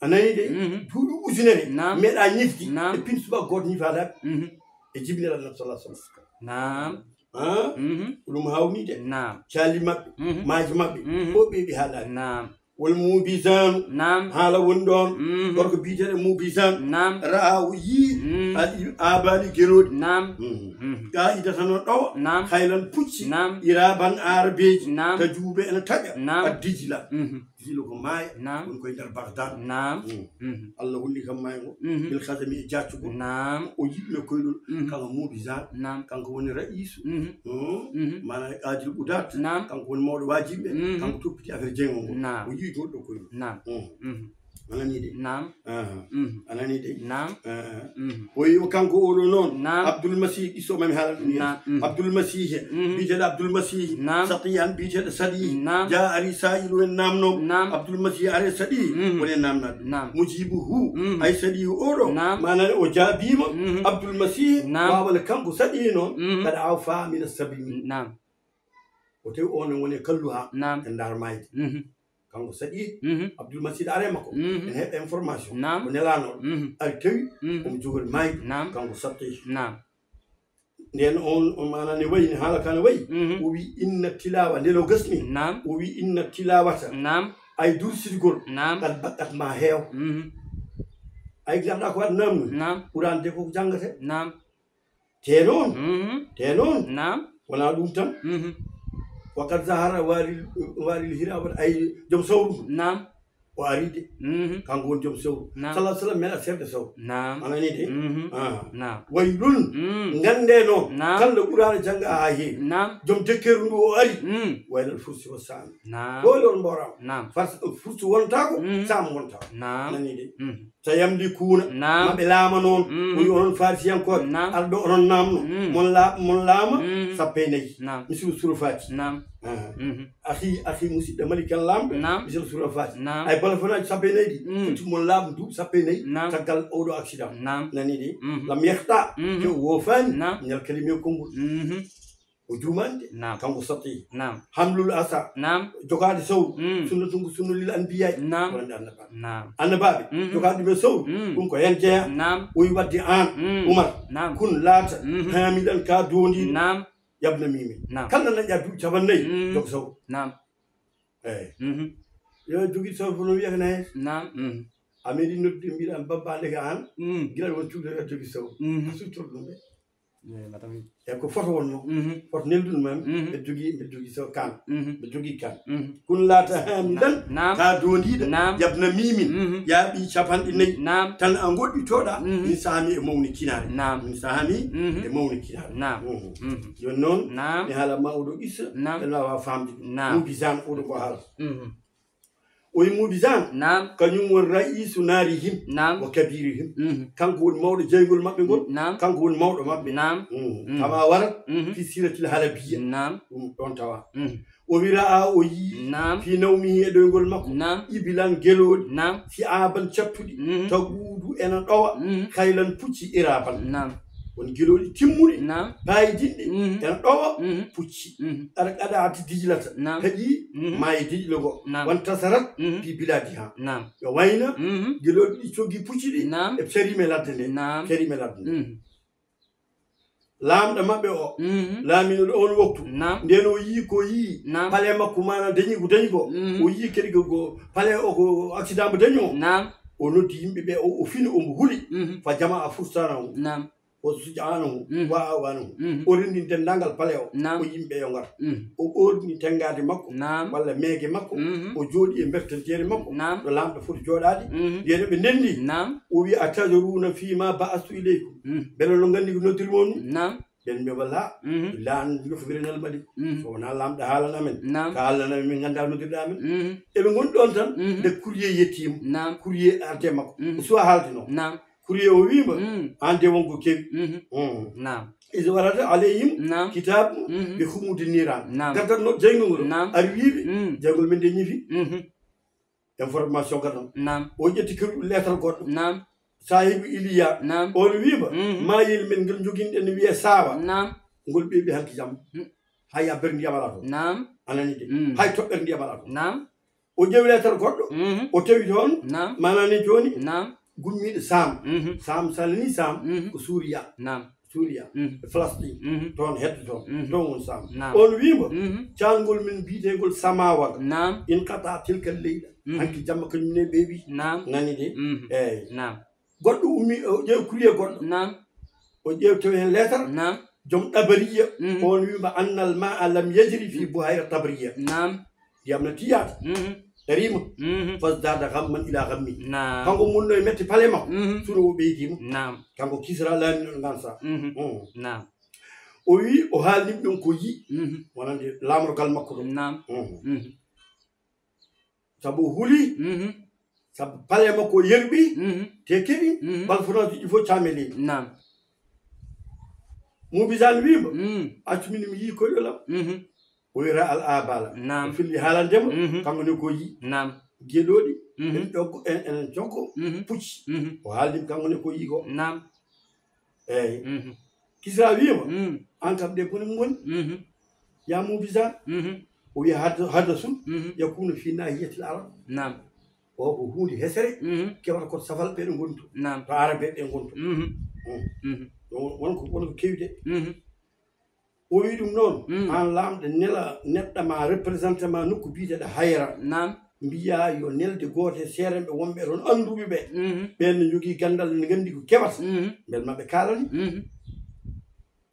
A nani de? Mhm. Duuɓi ujunere. Naam. Meeɗa ñifde. Naam. E pin suba gooto ñifaade. Mhm. E jibinere Annabi sallallahu alaihi wasallam. Naam. Ah? Mhm. Ko ɗum hawni de. Naam. Caali maɓɓe, mhm, maaji maɓɓe, mhm, fof ɓeyɗi haalaade. Naam. Wal mubizaanu. Naam. Haala woni ɗoon. Mhm. Gorko biyeteeɗo mubizaan. Naam. Ra'a o yii. Mhm. Al abaani gelooɗi. Naam. Mhm. Mhm. Qaa'idatan no ɗowa. Naam. Haylan pucci. Naam. Iraban aarabeeji. Naam. Tajuubu ene taƴa. Naam. Ad dijla. Mhm. Dijla ko maaya. Naam. Woni koye nder Bagdad. Naam. Mhm. Mhm. Allah holli kam maaya ngo. Mhm. Bil khazami e jaccugol. Naam. O yiɗno koyɗol. Mhm. Kanko mubizaan. Naam. Kanko woni ra'iisu. Mhm. Mhm. Mhm. Maanaam e qaadil udaat. Naam. Kanko woni mawɗo waajiɓe. Mhm. Kanko toppiti affaire jeyngol ngol. Naam. O yiɗi goɗɗo koyɗol. Naam. Mhm. Mhm. A nanii de? Naam. Aha. Mhm. A nanii de? Naam. Aha. Mhm. O wi o kanko oɗo noon. Naam. Abdul Masih, qissa o mami haalande ɗum. Naam. Mhm. Abdul Masih. Mhm. Biyeteeɗo Abdul Masih. Naam. Satiyan biyeteeɗo Sadi. Naam. Ja ari sa'ilu en naamno. Naam. Abdul Masih are Sadi. Mhm. Woni en naamnaade. Naam. Mujibuhu. Mhm. Ay Sadi oɗo. Naam. Maanaade o jaabiima. Mhm. Abdul Masih. Naam. Waawale kanko Sadi noon. Mhm. Kada aw faamina sabi min. Naam. O tawi on en woni e kallu haa. Naam. En ndaar maayde. Mhm. Kanko Sadi. Mhm. Abdul Masih are makko. Mhm. En heɓa information. Naam. O nelaano. Mhm. Ari tawi. Mhm. Omo jogori maayde. Naam. Kanko Sadi. Naam. Nden on, on maana ne wayi, ne haala ka ne wayi. Mhm. O wi inna tilawa, ndelo gasni. Naam. O wi inna tilawata. Naam. Ay dursidigol. Naam. Kad baqqat ma heew. Mhm. Ay garɗa ko waɗ namnu. Naam. Qur'an de ko jangate. Naam. Te noon. Mhm. Te noon. Naam. Wona ɗum tan. Mhm. Wa kad zahara waril, waril hira, wat ay joom sawru. Naam. O ari de. Mhm. Kanko woni joom sawru. Naam. Sallallahu alaihi wasallam meɗa seerde sawru. Naam. A nanii de? Mhm. Ah. Naam. Waylun. Mm. Ngannde noon. Naam. Kala Qur'aana jannga haa heewi. Naam. Joom dekkeeru ndu o ari. Mm. Waylal fursi wa saami. Naam. Hooli on mboora. Naam. Fars, fursi wontaako, Mm. saam wontaako. Naam. Nanii de? Mm. Sayamlikuuna. Naam. Maɓe laama noon. Mm. O wi onon Farisiyankooɓe. Naam. Arɗo onon naamno. Mm. Mon laa, mon laama Mm. sappo e nayi. Naam. Mislu surafati. Naam. Ah. Mhm. Akhi, akhi musidɗo malikan laamɗo. Naam. Mislu surafati. Naam. Ay bala fana sappo e nayi ɗi. Mm. Futti mon laamu duuɓi sappo e nayi. Naam. Caggal oɗo accident. Naam. Nanii de? Mhm. Lam yahta. Mhm. Te o woofaani. Naam. Ñal kalime konngol. Mhm. O juumaani de. Naam. Kanko Sati. Naam. Hamlul asa. Naam. Jogaade sawru. Mm. Sunnatun ko sunna lil anbiyaay. Naam. Wonande annabaaɓe. Naam. Annabaaɓe. Mhm. Jogaade ɗum e sawru. Mm. Ɗum ko heen jeyaa. Naam. O wi waɗde aan. Mm. Umar. Naam. Kun laata. Mhm. Haamidan ka doondiiɗo. Naam. Yabna miimi. Naam. Kala dañɗa duuɓi capannayyi. Mm. Jog sawru. Naam. Eeyi. Mhm. Yo jogii sawru fof no wiyata na heen. Naam. Mm. A meeɗi noddude mbiɗa babba ndeke aan. Mm. Gila won cuuɗi a jogii sawru. Mhm. A suttor ɗum ɓe. Eeyi, mata mi. E ko foto wonno. Mhm. Foto neldude mami. Mhm. Mbiɗa jogii, mbiɗa jogii sawru kaan. Mhm. Mbiɗa jogii kaan. Mhm. Kun laata haamidan. Naam. Ka doondiiɗo. Naam. Yabna miimin. Mhm. Yaaɓi capanɗe nayi. Naam. Tan a goɗɗitoɗa. Mhm. Min sahami e mawni kinaare. Naam. Min sahami Mhm. e mawni kinaare. Naam. Mhm. Mhm. Jooni noon. Naam. Mi haala ma oɗo qissa. Naam. Ɓe waawa faamde ɗum. Naam. Mubisan oɗo ko haala. Mhm. O wi Mubisan. Naam. Kañum woni ra'isu naarihim. Naam. Wa kabirihim. Mhm. Kanko woni mawɗo jeyngol maɓɓe ngol. Naam. Kanko woni mawɗo maɓɓe. Naam. Mhm. Mhm. Kama warat. Mhm. Fi siratil halabiya. Naam. Ɗum ɗon tawa. Mhm. O wi ra'a o yii. Naam. Fi nawmihi e ɗoyngol makko. Naam. Ibilan gelooɗi. Naam. Si'aban cattuɗi. Mhm. Taquudu ena ɗowa. Mhm. Khaylan pucci iraban. Naam. Won gelooɗi timmuɗi. Naam. Paayidinɗi. Mhm. Ena ɗowa. Mhm. Pucci. Mhm. Qad qada'at dijlata. Naam. Heƴi. Mhm. Maayo Dijla ngo. Naam. Wantasarat. Mhm. Fi biladiha. Naam. Yo wayna. Mhm. Gelooɗi ɗi coggi pucci ɗi. Naam. E ferime ladde nde. Naam. Ferime ladde nde. Mhm. Laamɗo maɓɓe o. Mhm. Laamino ɗo on waktu. Naam. Nden o yii ko yii. Naam. Pale makko mana dañi ko dañi ko. Mhm. O yii kadi ko, ko pale o ko accident mo dañi o. Naam. O noddi yimɓe ɓe, o, o fini, omo huli. Mhm. Fa jama'a fursanahu. Naam. O suja'anahu. Mhm. Wa awanahu. Mhm. O renndi denndaangal pale o. Naam. O yimɓe yo ngar. Mhm. O ɓoorni tenngaade makko. Naam. Walla meege makko. Mhm. O jooɗi e mbertanteere makko. Naam. Ɗo laamɗo foti jooɗaade. Mhm. Ndeen ɓe ndenndi. Naam. O wi, "Atadaruna fima ba'astu ilaykum?" Mhm. Mbele no nganndi ko noddirmi on? Naam. Ɓen mbi walla. Mhm. Laan yoffirenal mali. Mhm. So wonaa laamɗo haalan amen. Naam. Ka haalan amen, min nganndaa noddirɗa amen. Mhm. Eɓe ngoni ɗon tan, mhm, nde courrier yettiima. Naam. Courrier arde makko. Mhm. O suwa haalde noon. Naam. Courrier o wiima, mhm, aan de wonko kewi. Mhm. Mhm. Naam. Iza warada alayhim, naam, kitabu, mhm, bi humudi niran. Naam. Gaddan no jeyngol ngol. Naam. Ari wiiɓe, mhm, jeyngol men de ñifi. Mhm. Information gaddan. Naam. O ƴetti kadi lettre goɗɗo. Naam. Saahibu Iliya. Naam. On wiima, mhm, maayel men ngel joginɗen ne wiyee Saawa. Naam. Ngol ɓeeɓi hanki jamma. Mhm. Hay a berndi yamala toon. Naam. A nani de. Mhm. Hay toɓɓere ndi yamala toon. Naam. O ƴeewi lettre goɗɗo, mhm, o tawi toon, naam, maanaam ni jooni, naam, gummiiɗo Saam. Mhm. Saam, so a nanii Saam, mhm, ko Suuriya. Naam. Suuriya, mhm, e Falastiin, mhm, toon heddo toon, mhm, toon woni Saam. Naam. On wiima, mhm, caalngol men biyeteengol Samaawa, naam, inqata tilka leyla. Mhm. Hanki jamma kañum ne ɓeeɓi. Naam. Nani de? Mhm. Eeyi. Naam. Goɗɗo ummi, o ƴeewi courrier goɗɗo. Naam. O ƴeewi tawi heen lettre. Naam. Joom Ɗabariya, mhm, on wiima, annal ma'a lam yajri fi, mhm, buhayra Tabariya. Naam. Ndiyam na tiyaata. Mhm. Darima. Mhm. Fasdada ghamman ila ghammi. Naam. Kanko munno e metti pale makko. Mhm. Suno o ɓeydiima. Naam. Kanko Kisra laamino ɗo ngaan saa. Mhm. Mhm. Naam. O wi o haalni ɗum ko yi. Mhm. Wonande laamorgal makko ɗo. Naam. Mhm. Mhm. Sabu o huli. Mhm. Sabu pale makko o yerɓi, mhm, te keɓi, mhm, balfonaasuuji fof caame leydi. Naam. Mubizan wiima, mm, accu min mi yii koyɗolam. Mhm. O wiyata Al Abala. Naam. O filli haalande mo, mhm, kanko ne ko yii. Naam. Geɗooɗi, mhm, en ɗoggo, en, en joggo, mhm, pucci. Mhm. O haalni kanko ne ko yii ko. Naam. Eeyi. Mhm. Kisra wiima, mm, an kam ɗe bone ngoni. Mhm. Ya Mubizan. Mhm. O wiya hada-, hadasun, mhm, yakunu fi nahiyatil arab. Naam. O ko huunde hesere, mhm, kewata ko safal ɓe ɗo ngoni to. Naam. To arabe ɓe ngoni to. Mhm. Mm. Mhm. Ɗum won ko, won ko kewi de. Mhm. O wi ɗum noon, mm, an laamɗo nela neɗɗo ma représenté ma nokku biyeteeɗo Hayra. Naam. Mbiya yo nelde gooto e seerenɓe wonɓe toon annduɓe ɓe. Mhm. Ɓeen ne njogii ganndal, ne nganndi ko kewata. Mhm. Mbel maɓɓe kaalani. Mhm.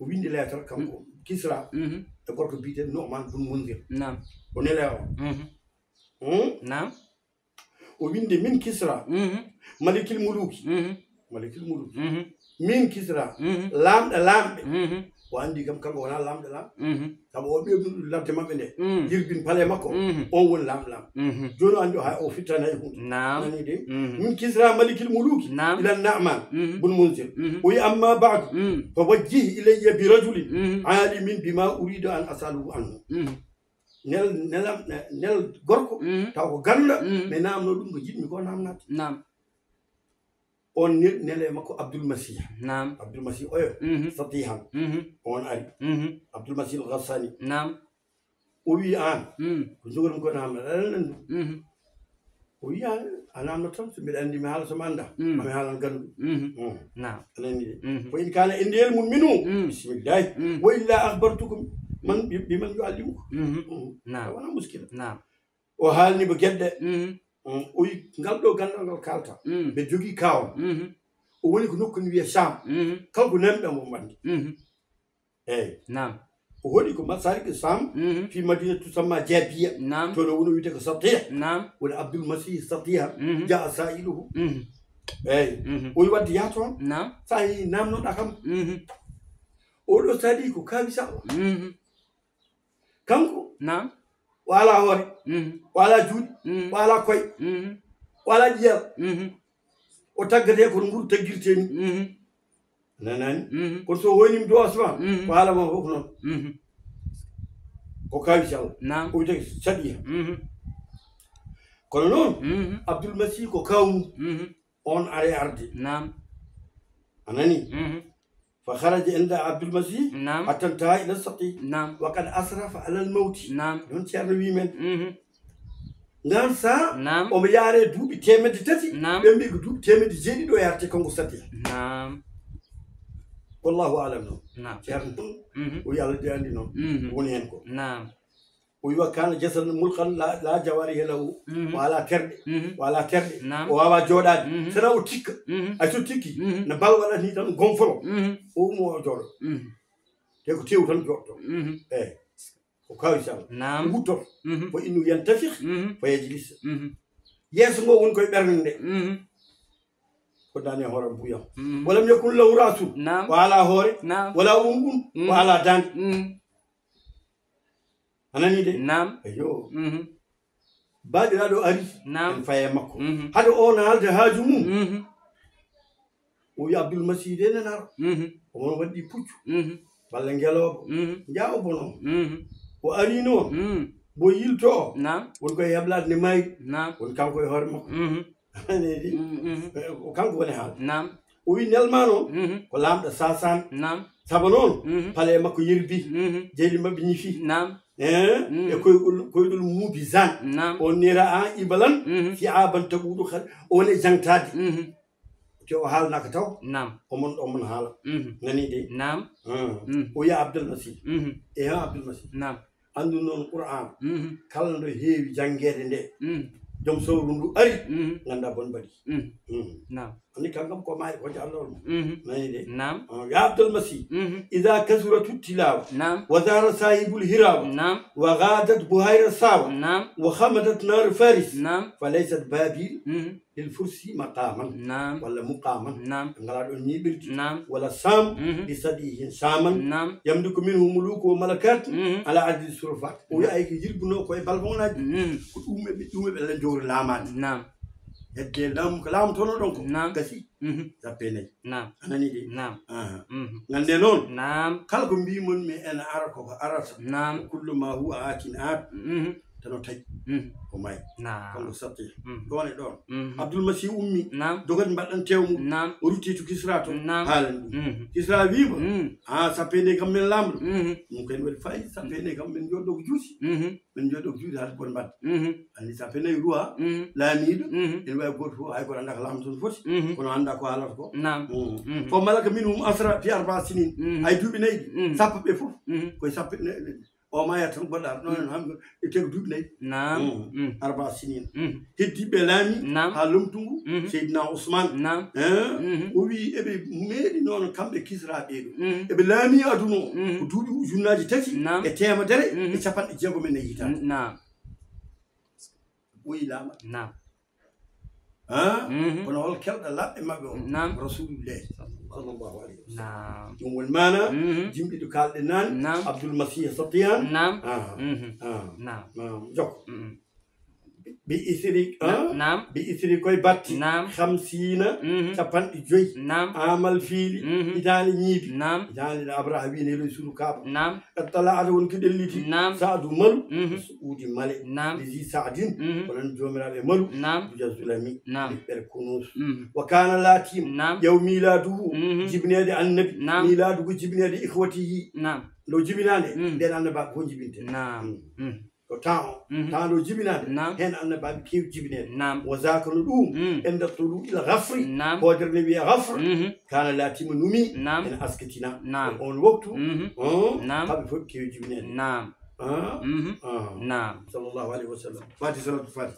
O winndi leetar kanko, mhm, Kisra, mhm, e gorko biyeteeɗo Nu'man bun Munzir. Naam. O nele o. Mhm. Hmm? Naam. O windi min Kisra, mhm, malikil muluki. Mhm. Malikil muluki. Mhm. Min Kisra, mhm, laamɗo laamɓe. Mhm. O anndi kam kanko wonaa laamɗo laamɓe. Mhm. Sabu o ɓeynguɗo ladde maɓɓe nde. Mhm. Yerbin pale makko. Mhm. On woni laamɗo laamɓe. Mhm. Jooni o anndi o hay, o fittani hay huunde. Naam. Nani de? Mhm. Min Kisra malikil muluki. Naam. Ila Nu'man, mhm, bun Munzir. Mhm. O wi amma ba'du. Mhm. Fa wajjih ilayya bi rajulin, mhm, alimin bima uridu an as'aluhu anhu. Mhm. Nel, nelam, ne-, nel gorko, mm, taw ko ganduɗo, mm, mi namno ɗum ko jiɗmi ko namnade. Naam. On ne-, nele makko Abdul Masih. Naam. Abdul Masih oyo, mhm, Satihan. Mhm. On ari. Mhm. Abdul Masih al Ghassani. Naam. O wi an, mm, ko jogormi ko namnade, aɗa nandi ɗum. Mhm. O wiya, a namno tan, so mbiɗa anndi mi haala so mi annda, mm, mami haalan ganduɗo. Mhm. Mm. Naam. A nani de. Mhm. Fa in kana indi ilmun minhu, mm, bismillahi. Mm. Wa illa akhbartukum man bi, bi man yuallimukum. Mhm. Mm. Naam. Wona muskila. Naam. O haalni mo geɗe. Mhm. Mm. O wi, ngal ɗo ganndal ngal kaalta. Mm. Mbe jogii kaawam. Mhm. O woni ko nokku ne wiya Sham. Mhm. Kanko nami ɗam o mandi. Mhm. Eeyi. Naam. O hoɗi ko Masalik Sam, mhm, fi madina tusamma Jabiya. Naam. Toon o woni o wiyetee ko Satiya. Naam. Woni Abdul Masih Satiya. Mhm. Jaa sa'iluhu. Mhm. Eeyi. Mhm. O wi wadde yaa toon. Naam. So a yii namnoɗaa kam. Mhm. Oɗo sadi ko kaawi sawa. Mhm. Kanko. Naam. O alaa hoore. Mhm. O alaa juuɗe. Mhm. O alaa koye. Mhm. O alaa ƴiiƴam. Mhm. O taggatee kono nguru taggirtee ni. Mhm. Nanani? Mhm. Kono so o hoynima dow asman, mhm, ko haala ma fof noon. Mhm. Ko kaawi si Allah. Naam. O wiyetee Satiya. Mhm. Kono noon, mhm, Abdul Masih ko kaawu mum. Mhm. On ari arde. Naam. A nani? Mhm. Fa kharaja inda Abdul Masih, naam, hatta intaha ila Satiya. Naam. Wa qad asrafa ala al mawti. Naam. Noon Ceerno wi men. Mhm. Ngaan saa, naam, omo yaaree duuɓi teemedde tati, naam, ɓe mbi ko duuɓi teemedde jeeɗiɗi o yaartee kanko Satiya. Naam. Wallahu alam noon. Naam. Ceerno, mhm, o wi Allah de anndi noon. Mhm. Woni heen ko. Naam. O wi wa kana jasadan mulqan la, la jawariha lahu. Mhm. O alaa terɗe. Mhm. O alaa terɗe. Naam. O waawaa jooɗaade. Mhm. Sana o tikka. Mhm. Ay so tikki, mhm, no bal waɗata ni tan gonfolo. Mhm. O ummo o jooɗo. Mhm. Te ko teewu tan jooɗto. Mhm. Eeyi. Ko kaawi si Allah. Naam. Wuttoto. Mhm. Fa innahu yantafikh, mhm, fa yajlis. Mhm. Yeeso ngo woni koye ɓernde nde. Mhm. Ko daande e hoore am buyam. Mhm. Walam yakun lahu ra'sun. Naam. O alaa hoore. Naam. Wala unqun. Mhm. O alaa daande. Mhm. A nani de? Naam. Eyo. Mhm. Baaɗiraaɗo ari. Naam. En faye makko. Mhm. Hade o na haalde haaju mum. Mhm. O wi Abdul Masih de nanaaro. Mhm. Omo waɗi puccu. Mhm. Walla ngelooba. Mhm. Njaawbo noon. Mhm. O ari noon. Mhm. Bo yilto o. Naam. Woni koye heblaade ne mayri. Naam. Woni kanko e hoore makko. Mhm. Nani de? Mhm, mhm. Eh, ko kanko woni haala. Naam. O wi nelma noon, mhm, ko laamɗo Sasaan. Naam. Sabo noon, mhm, pale makko yerbi. Mhm. Jeyli maɓɓe ñifi. Naam. Eh, mhm, e koyɗol, koyɗol Mubizan. Naam. O nira an ibalan, mhm, fi aban taɓuɗo kadi. O woni e jangtaade. Mhm. Te o haalnaaka taw. Naam. Omon, omon haala. Mhm. Nani de? Naam. Ah. Mhm. O wiya Abdul Masih. Mhm. E ha Abdul Masih. Naam. Anndu noon Qur'aan, mhm, kala ndo heewi janngeede nde, mhm, joom sawru ndu ari, mhm, ngannda bon mbaɗi. Mhm. Mhm. Naam. Anndi kan kam ko maayi ko jaallool mo. Mhm. Nani de? Naam. Ah, ya Abdul Masih, mhm, idha kasuratu tilawa, naam, wa zahara sahibul hirawa, naam, wa ghadat buhayra sawa, naam, wa khamadat nar faris, naam, fa laysat babil, mhm, lil fursi maqaman. Naam. Walla muqaman. Naam. Ɓe ngalaa ɗoon ñiiɓirde. Naam. Walla Saam, mhm, li sadihin Saaman. Naam. Yamliku minhu muluku wa malakat, mhm, ala adadi surufat. O wiya ay ko yirbunoo ko e balfoŋaaji. Mhm. Ko ɗum e ɓe, ɗum e ɓe lan jowri laamaade. Naam. Edde laamu ko laamu tono ɗon ko. Naam. Gasi. Mhm. Sappe nayi. Naam. A nani de? Naam. Aha. Mhm. Ngande noon. Naam. Kala ko mbi mon mi ena ara ko ko arata. Naam. Kullu ma huwa atin at. Mhm. Tano taƴi. Mhm. O maayi. Naam. Kanko Satiya. Mhm. Ɗoon e ɗoon. Mhm. Abdul Masih ummi. Naam. Dogati mbaɗɗan teew mum. Naam. O rutti to Kisra to. Naam. Haalan ɗum. Mhm. Kisra wiima. Mhm. A sappe nayi kam men laamɗo. Mhm. Ɗum kadi waɗi faayi sappe nayi kam men jooɗo ko juuti. Mhm. Men jooɗo ko juuti haalde bon mbaɗde. Mhm. Anndi sappe nayi ruwa. Mhm. Laamiiɗo. Mhm. Ene waawi gooto fof hay gooto annda ko laamɗo toon foti. Mhm. Kono annda ko haalata ko. Naam. Mhm. Mhm. Fa malaka minhum asra fi arba sinin. Mhm. Hay duuɓi nayi ɗi. Mhm. Sappo ɓe fof. Mhm. Koye sappe nayi. O maaya tan goɗɗa noon han e teg duuɓi nayi. Naam. Mm. Mm. Arba sinin. Mm. Heddi ɓe laami. Naam. Haa lomtungu. Mm. Seydina Ousmane. Naam. Eh? Mm. O wi eɓe meeɗi noon kamɓe Kisra ɓeeɗo. Mm. Eɓe laami aduna o. Mm. Ko duuɓi ujunnaaji tati. Naam. E teemedere. Mm. E capanɗe jeegom e nayi hitaande. Naam. Ɓoyi laama. Naam. Ah? Mhm. Kono hol kelɗo laɓɓe maɓɓe o? Naam. Rasulullahi sallallahu alayhi wa sallam. Naam. Ɗum woni maana. Mhm. Jimɗiɗo kaalɗe naan. Naam. Abdul Masih Satiyan. Naam. Ah. Mhm. Ah. Naam. Naam. Jokko. Mhm. Bi isri, ah? Naam. Bi isri koye batti. Naam. Khamsina, mhm, capanɗe joyi. Naam. Amal fiili, mhm, hitaande ñiibi. Naam. Hitaande nde Abraha wi ne yeloy suudu Kaaba. Naam. Qad tala'at won ki ɗelliti. Naam. Sa'du malu. Mhm. Suudi male. Naam. Li zi sa'din. Mhm. Ko nan joomiraaɓe malu. Naam. Duja zulami. Naam. Ɓiɓɓere kunus. Mhm. Wa kana laatiima. Naam. Yaw miladuhu. Mhm. Jibneede annabi. Naam. Miladuhu jibneede ikhwatihi. Naam. Ndo jibinaande. Mhm. Nden annabaaɓe fof jibinte. Naam. Mhm. Mhm. Ko temps o. Mhm. Temps ɗo jibinaande. Naam. Heen annabaaɓe keewi jibineede. Naam. Wa zaka no ɗum. Mhm. En ndarto ɗum ila gafri. Naam. Hoodere nde wiya gafr. Mhm. Kana laatiima numi. Naam. Ene askitina. Naam. E on waktu. Mhm. Hum. Naam. Kamɓe fof ɓe keewi jibineede. Naam. Ah? Mhm. Ah. Naam. Sallallahu alayhi wa sallam. Fati salatu fati.